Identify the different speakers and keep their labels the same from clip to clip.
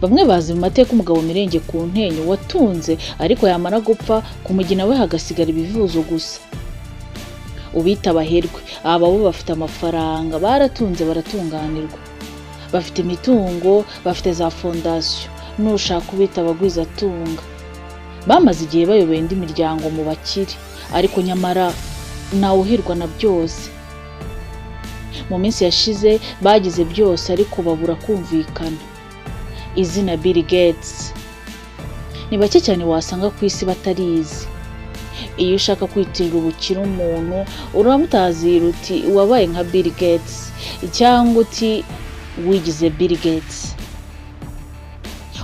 Speaker 1: Bamwe bazi mu mateka umugabo Mirenge ku Ntenyo watunze, ariko yamara gupfa ku mugina we hagasigara ibivuzo gusa. Ubita abaherwe, aba bo bafite amafaranga, baratunze baratunganirwa, bafite imitungo, bafite za fondasiyo, nushaka ubita abagwizatunga. Bamaze igihe bayoboye indi miryango mu bakire, ariko nyamara ntawuhirwa na byose. Mu minsi yashize bagize byose ariko babura kumvikana. Izina Bill Gates ni bake cyane wasanga ku isi batarizi. Iyo ushaka kwitirira ubukire umuntu uramutazira uti wabaye nka Bill Gates, cyangwa uti wigize Bill Gates.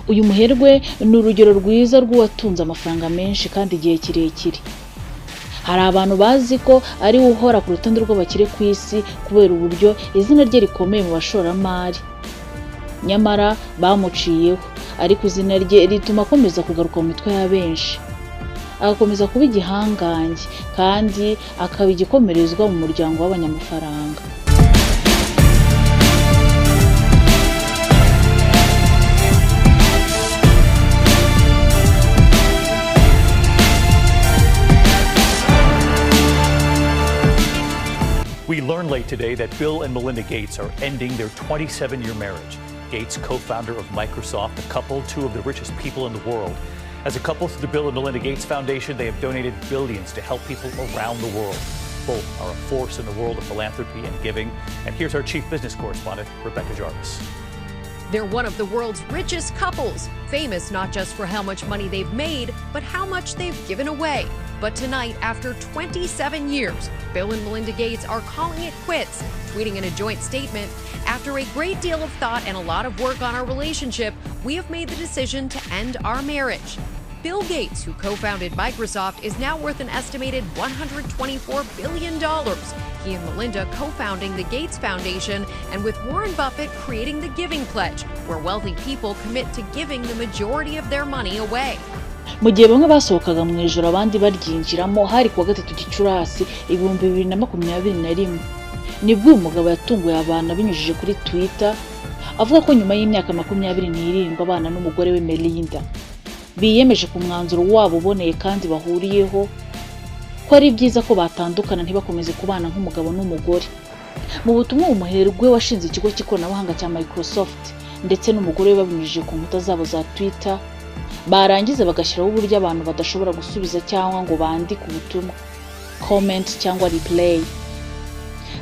Speaker 1: Uyu muherwe ni urugero rwiza rw'uwatunze amafaranga menshi kandi igihe kirekire. Hari abantu bazi ko ari we uhora ku rutonde rw'abakire ku isi kubera uburyo izina rye rikomeye mu bashoramari. Nyamara bamuciyeho, ariko izina rye rituma akomeza kugaruka mu mitwe ya benshi, agakomeza kuba igihangange kandi akaba igikomerezwa mu muryango w'abanyamafaranga.
Speaker 2: We learned late today that Bill and Melinda Gates are ending their 27-year marriage. Gates, co-founder of Microsoft, the couple, two of the richest people in the world. As a couple, through the Bill and Melinda Gates Foundation, they have donated billions to help people around the world. Both are a force in the world of philanthropy and giving. And here's our chief business correspondent, Rebecca Jarvis.
Speaker 3: They're one of the world's richest couples, famous not just for how much money they've made, but how much they've given away. But tonight, after 27 years, Bill and Melinda Gates are calling it quits, tweeting in a joint statement, "After a great deal of thought and a lot of work on our relationship, we have made the decision to end our marriage." Bill Gates, who co-founded Microsoft, is now worth an estimated $124 billion. He and Melinda co-founding the Gates Foundation, and with Warren Buffett creating the Giving Pledge, where wealthy people commit to giving the majority of their money away.
Speaker 1: Mu gihe bamwe basohokaga mu ijoro abandi baryinjiramo, hari kuwa 3 Gicurasi 2021, nibwo uyu mugabo yatunguye abantu abinyujije kuri Twitter avuga ko nyuma y'imyaka 27 abana n'umugore we Melinda biyemeje ku mwanzuro wabo uboneye kandi bahuriyeho ko ari byiza ko batandukana ntibakomeze kubana nk'umugabo n'umugore. Mu butumwa umuherwe washinze ikigo cy'ikoranabuhanga cya Microsoft ndetse n'umugore we babinyujije ku nkuta zabo za Twitter, barangiza bagashyiraho uburyo abantu badashobora gusubiza cyangwa ngo bandike ubutumwa, comment cyangwa replay.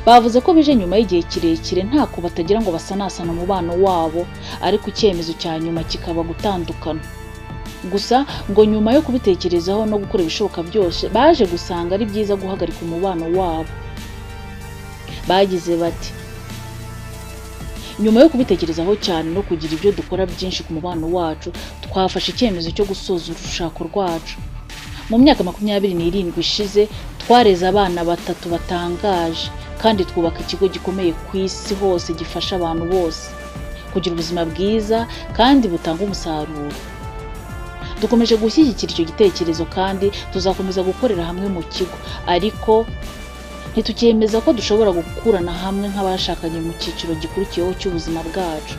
Speaker 1: Bavuze ko bije nyuma y'igihe kirekire ntako batagira ngo basanasana umubano wabo, ariko icyemezo cya nyuma kikaba gutandukana. Gusa ngo nyuma yo kubitekerezaho no gukora ibishoboka byose, baje gusanga ari byiza guhagarika umubano wabo. Bagize bati "Nyuma yo kubitekerezaho cyane no kugira ibyo dukora byinshi ku mubano wacu, twafashe icyemezo cyo gusoza urushako rwacu. Mu myaka 27 ishize twareze abana 3 batangaje, kandi twubaka ikigo gikomeye ku isi hose gifasha abantu bose kugira ubuzima bwiza kandi butanga umusaruro. Dukomeje gushyigikira icyo gitekerezo kandi tuzakomeza gukorera hamwe mu kigo, ariko ntitukemeza ko dushobora gukurana hamwe nk'abashakanye mu cyiciro gikurikiyeho cy'ubuzima bwacu.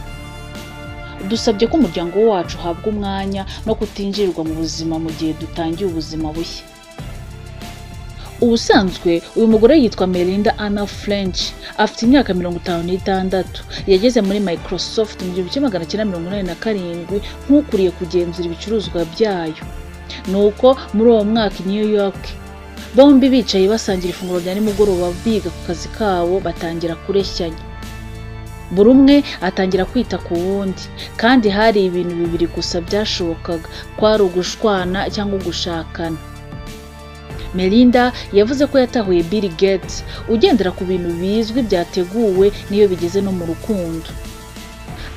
Speaker 1: Dusabye ko umuryango wacu uhabwa umwanya no kutinjirirwa mu buzima mu gihe dutangiye ubuzima bushya." Ubusanzwe uyu mugore yitwa Melinda Anna French, afite imyaka 56, yageze muri Microsoft mu 1987 nk'ukuriye kugenzura ibicuruzwa byayo. Nuko muri uwo mwaka i New York bombi bicaye basangira ifunguro rya nimugoroba biga ku kazi kabo, batangira kureshyanya. Buri umwe atangira kwita ku wundi, kandi hari ibintu bibiri gusa byashobokaga, kwari ugushwana cyangwa gushakana. Melinda yavuze ko yatahuye Bill Gates ugendera ku bintu bizwi byateguwe n'iyo bigeze no mu rukundo.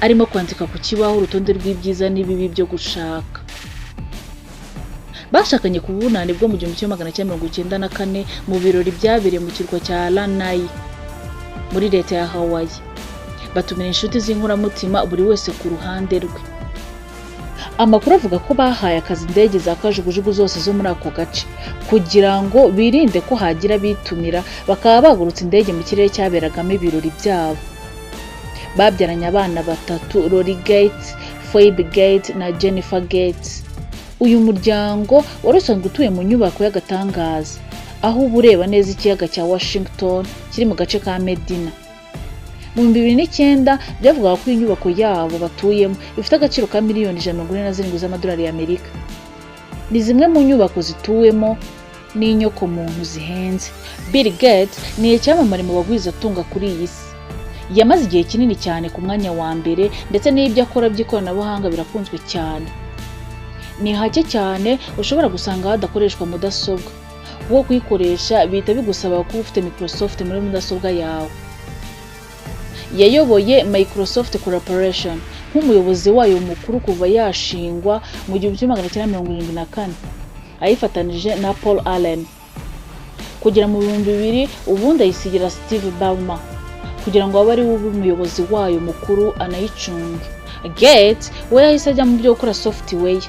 Speaker 1: Arimo kwandika ku kibaho urutonde rw'ibyiza n'ibibi byo gushaka. Bashakanye ku bunani bwo mu 1994 mu birori byabereye mu kirwa cya Lanai muri leta ya Hawaii. Batumira inshuti z'inkoramutima buri wese ku ruhande rwe. Amakuru avuga ko bahaye akazi indege za kajugujugu zose zo muri ako gace kugira ngo birinde ko hagira abitumira, bakaba bagurutse indege mu kirere cyaberagamo ibirori byabo. Babyaranye abana 3, Rory Gates, Phoebe Gates na Jennifer Gates. Uyu muryango wari usanzwe utuye mu nyubako y'agatangaza, aho uba ureba neza ikiyaga cya Washington kiri mu gace ka Medina. Mu 2009 byavugaga ko iyi nyubako yabo batuyemo ifite agaciro ka miliyoni 147 z'amadolari y'Amerika. Ni zimwe mu nyubako zituwemo n'inyokomuntu zihenze. Bill Gates ni icyamamare mu bagwizatunga kuri iyi si. Yamaze igihe kinini cyane ku mwanya wa mbere, ndetse n'ibyo akora by'ikoranabuhanga birakunzwe cyane. Ni hake cyane ushobora gusanga hadakoreshwa mudasobwa, kuko kuyikoresha bihita bigusaba kuba ufite Microsoft muri mudasobwa yawe. Yayoboye Microsoft Corporation nk'umuyobozi wayo mukuru kuva yashingwa mu 1974, ayifatanije na Paul Allen kugera mu 2000, ubundi ayisigira Steve Ballmer kugira ngo abe ari we umuyobozi wayo mukuru anayicunge. Gates we yahise ajya mu byo gukora software.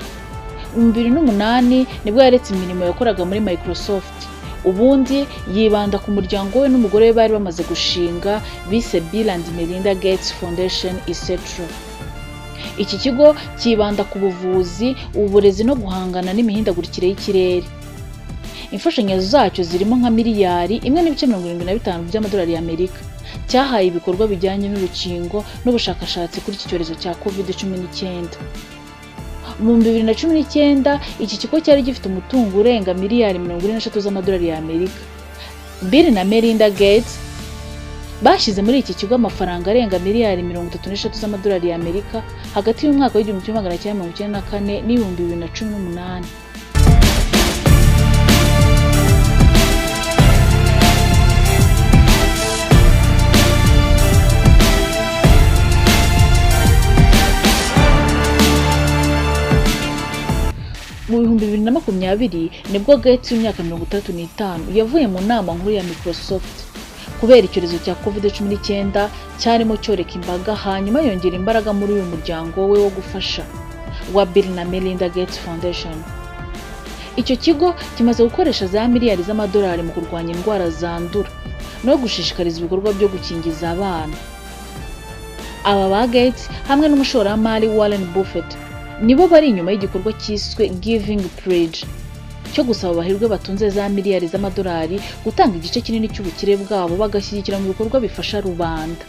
Speaker 1: Mu 2008 nibwo yaretse imirimo yakoraga muri Microsoft, ubundi yibanda ku muryango we n'umugore we bari bamaze gushinga bise Bill and Melinda Gates Foundation etc. Iki kigo cyibanda ku buvuzi, uburezi no guhangana n'imihindagurikire y'ikirere. Imfashanyo zacyo zirimo nka miliyari 1.75 by'amadolari y'Amerika cyahaye ibikorwa bijyanye n'urukingo n'ubushakashatsi kuri iki cyorezo cya COVID-19. Mu 2019 iki kigo cyari gifite umutungo urenga miliyari 43 z'amadolari y'Amerika. Bill na Melinda Gates bashyize muri iki kigo amafaranga arenga miliyari 33 z'amadolari y'Amerika hagati y'umwaka w'igihumbi kimwe magana cyenda mirongo icyenda na kane n'ibihumbi bibiri na cumi n'umunani. Mu 2020 nibwo Gates w'imyaka 65 yavuye mu nama nkuru ya Microsoft kubera icyorezo cya COVID-19 cyarimo cyoreka imbaga, hanyuma yongera imbaraga muri uyu muryango we wo gufasha wa Bill na Melinda Gates Foundation. Icyo kigo kimaze gukoresha za miliyari z'amadolari mu kurwanya indwara zandura no gushishikariza ibikorwa byo gukingiza abana. Aba ba Gates hamwe n'umushoramari Warren Buffett nibo bari inyuma y'igikorwa cyiswe Giving Pledge cyo gusaba abahirwe batunze za miliyari z'amadolari gutanga igice kinini cy'ubukire bwabo bagashyigikira mu bikorwa bifasha rubanda.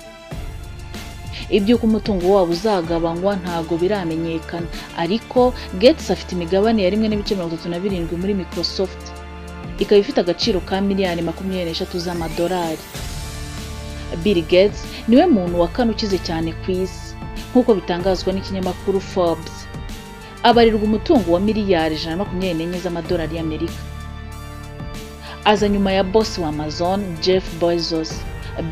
Speaker 1: Iby'uko umutungo wabo uzagabanywa ntago biramenyekana, ariko Gates afite imigabane ya 1.37 muri Microsoft, ikaba ifite agaciro ka miliyari 23 z'amadolari. Bill Gates niwe muntu wa kane ukize cyane ku isi nk'uko bitangazwa n'ikinyamakuru Forbes. Abarirwa umutungo wa miliyari 124 z'amadolari y'Amerika. Aza nyuma ya boss wa Amazon Jeff Bezos,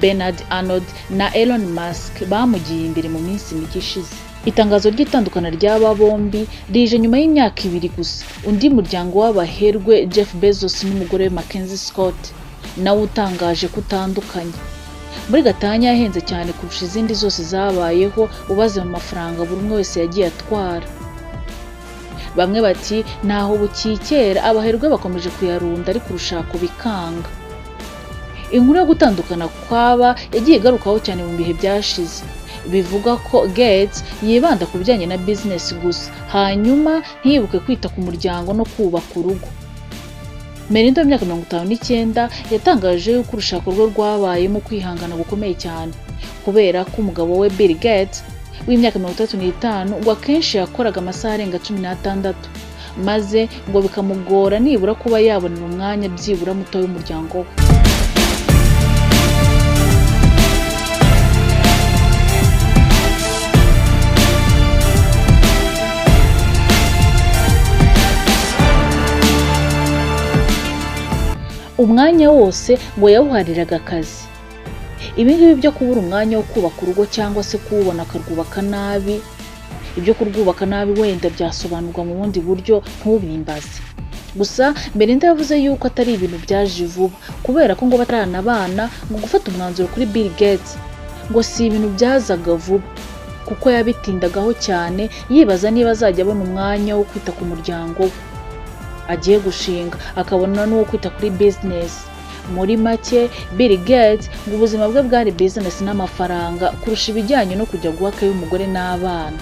Speaker 1: Bernard Arnault na Elon Musk bamugiye imbere mu minsi mike ishize. Itangazo ry'itandukana ry'aba bombi rije nyuma y'imyaka ibiri gusa undi muryango w'abaherwe Jeff Bezos n'umugore we Mackenzie Scott nawe utangaje kutandukanye. Muri gatanya yahenze cyane kurusha izindi zose zabayeho ubaze mu mafaranga buri umwe wese yagiye atwara. Bamwe bati ntaho bukikera, abaherwe bakomeje kuyarunda ariko urushako bikanga. Inkuru yo gutandukana kwaba yagiye igarukaho cyane mu bihe byashize. Bivuga ko Gates yibanda ku bijyanye na business gusa, hanyuma ntiyibuke kwita ku muryango no kubaka urugo. Melinda w'imyaka 59 yatangaje yuko urushako rwe rwabayemo kwihangana gukomeye cyane kubera ko umugabo we Bill Gates w'imyaka 35 ngo akenshi yakoraga amasaha arenga 16, maze ngo bikamugora nibura kuba yabonera umwanya byibura muto w'umuryango we. Umwanya wose ngo yawuhariraga akazi. Ibi ngibi byo kubura umwanya wo kubaka urugo cyangwa se kuwubona akarwubaka nabi, ibyo kurwubaka nabi wenda byasobanurwa mu bundi buryo ntubimbaze. Gusa Melinda yavuze yuko atari ibintu byaje vuba kubera ko ngo bataranabana, ngo gufata umwanzuro kuri Bill Gates ngo si ibintu byazaga vuba kuko yabitindagaho cyane yibaza niba azajya abona umwanya wo kwita ku muryango we agiye gushinga, akabona n'uwo kwita kuri business. Muri make Bill Gates ngo ubuzima bwe bwari business n'amafaranga kurusha ibijyanye no kujya guhaka y'umugore n'abana.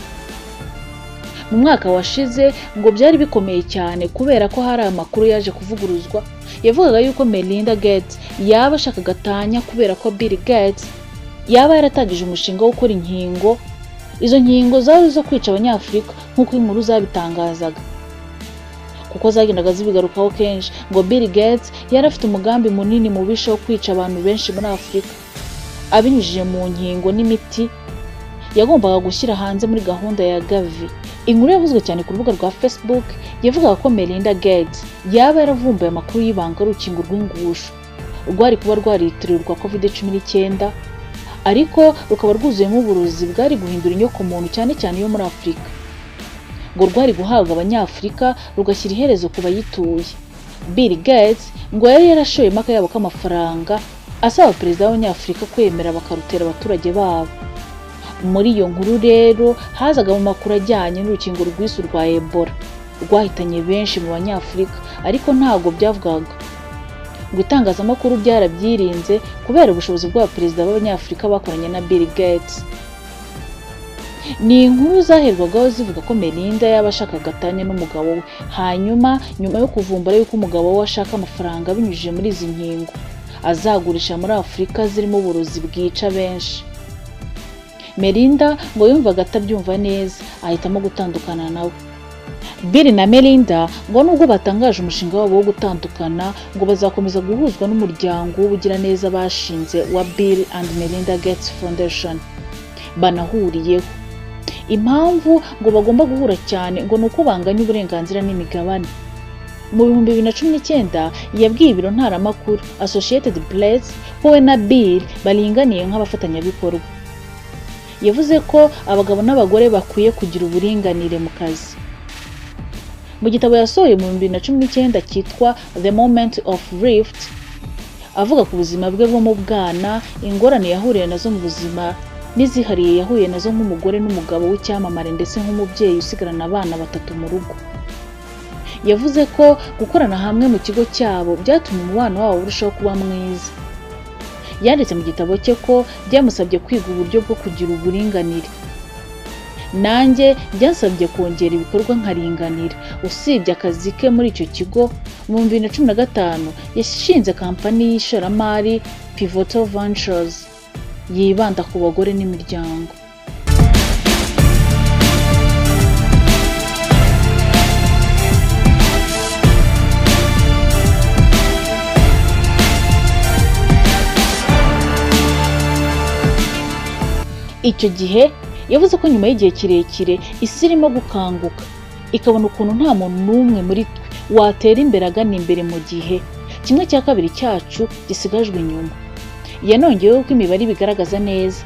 Speaker 1: Mu mwaka washize ngo byari bikomeye cyane kubera ko hari amakuru yaje kuvuguruzwa yavugaga yuko Melinda Gates yaba ashaka gatanya kubera ko Bill Gates yaba yaratangije umushinga wo gukora inkingo. Izo nkingo zari izo kwica Abanyafurika nk'uko inkuru zabitangazaga, kuko zagendaga zibigarukaho kenshi. Ngo Bill Gates yari afite umugambi munini mubisha wo kwica abantu benshi muri Afurika abinyujije mu nkingo n'imiti yagombaga gushyira hanze muri gahunda ya Gavi. Inkuru yavuzwe cyane ku rubuga rwa Facebook yavugaga ko Melinda Gates yaba yaravumbuye amakuru y'ibanga y'urukingo rw'ingusho rwari kuba rwaritirirwa COVID-19, ariko rukaba rwuzuyemo uburozi bwari guhindura inyokomuntu, cyane cyane iyo muri Afurika. Ngo rwari guhabwa Abanyafurika rugashyira iherezo ku bayituye. Bill Gates ngo yari yarashoyemo akayabo k'amafaranga asaba perezida w'Abanyafurika kwemera bakarutera abaturage babo. Muri iyo nkuru rero hazaga mu makuru ajyanye n'urukingo rw'isi rwa Ebola rwahitanye benshi mu Banyafurika, ariko ntabwo byavugaga. Ngo itangazamakuru byarabyirinze kubera ubushobozi bw'abaperezida b'Abanyafurika bakoranye na Bill Gates. Ni inkuru zaherwagaho zivuga ko Melinda yaba ashaka gatanya n'umugabo we, hanyuma nyuma yo kuvumbura yuko umugabo we ashaka amafaranga binyujije muri izi nkingo azagurisha muri Afurika zirimo uburozi bwica benshi. Melinda ngo yumvaga atabyumva neza, ahitamo gutandukana nawe. Bill na Melinda ngo nubwo batangaje umushinga wabo wo gutandukana, ngo bazakomeza guhuzwa n'umuryango w'ubugiraneza bashinze wa Bill and Melinda Gates Foundation banahuriyeho. Impamvu ngo bagomba guhura cyane ngo ni uko banganya uburenganzira n'imigabane. Mu 2019 yabwiye ibiro ntaramakuru Associated Press ko we na Bill baringaniye nk'abafatanyabikorwa. Yavuze ko abagabo n'abagore bakwiye kugira uburinganire mu kazi. Mu gitabo yasohoye mu 2019 cyitwa The Moment of Rift, avuga ku buzima bwe bwo mu bwana, ingorane yahuriye nazo mu buzima n'izihariye yahuye nazo nk'umugore n'umugabo w'icyamamare ndetse nk'umubyeyi usigarana abana batatu mu rugo. Yavuze ko gukorana hamwe mu kigo cyabo byatumye umubano wabo urushaho kuba mwiza. Yanditse mu gitabo cye ko byamusabye kwiga uburyo bwo kugira uburinganire. Nanjye byansabye kongera ibikorwa nkaringanira. Usibye akazi ke muri icyo kigo, mu 2015 yashinze kampani y'ishoramari Pivotal Ventures yibanda ku bagore n'imiryango. Icyo gihe yavuze ko nyuma y'igihe kirekire isi irimo gukanguka, ikabona ukuntu nta muntu n'umwe muri twe watera imbere agana imbere mu gihe 1/2 cyacu gisigajwe inyuma. Yanongeyeho ko imibare ibigaragaza neza,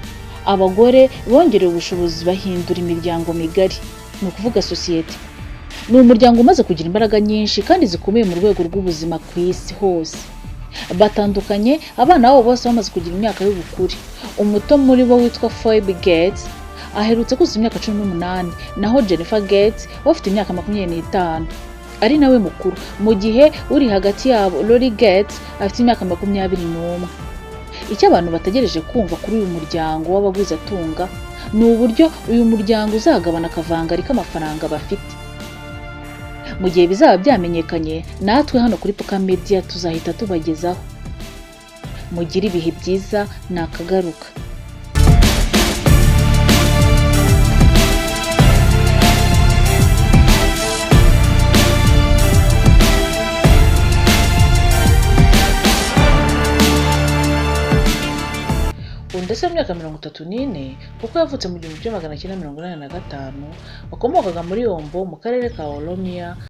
Speaker 1: abagore bongerewe ubushobozi bahindura imiryango migari, ni ukuvuga sosiyete. Ni umuryango umaze kugira imbaraga nyinshi kandi zikomeye mu rwego rw'ubuzima ku isi hose. Batandukanye, abana babo bose bamaze kugira imyaka y'ubukure. Umuto muri bo witwa Phoebe Gates aherutse kuzuza imyaka 18, naho Jennifer Gates we afite imyaka 25, ari nawe mukuru, mu gihe uri hagati yabo Lori Gates afite imyaka 21. Icyo abantu bategereje kumva kuri uyu muryango w'abagwizatunga ni uburyo uyu muryango uzagabana akavangari k'amafaranga bafite. Mu gihe bizaba byamenyekanye, natwe hano kuri Puka Media tuzahita tubagezaho. Mugire ibihe byiza, nakagaruka. Ndetse mu myaka 34, kuko yavutse mu 1985, wakomokaga muri Yombo mu karere ka Oromia.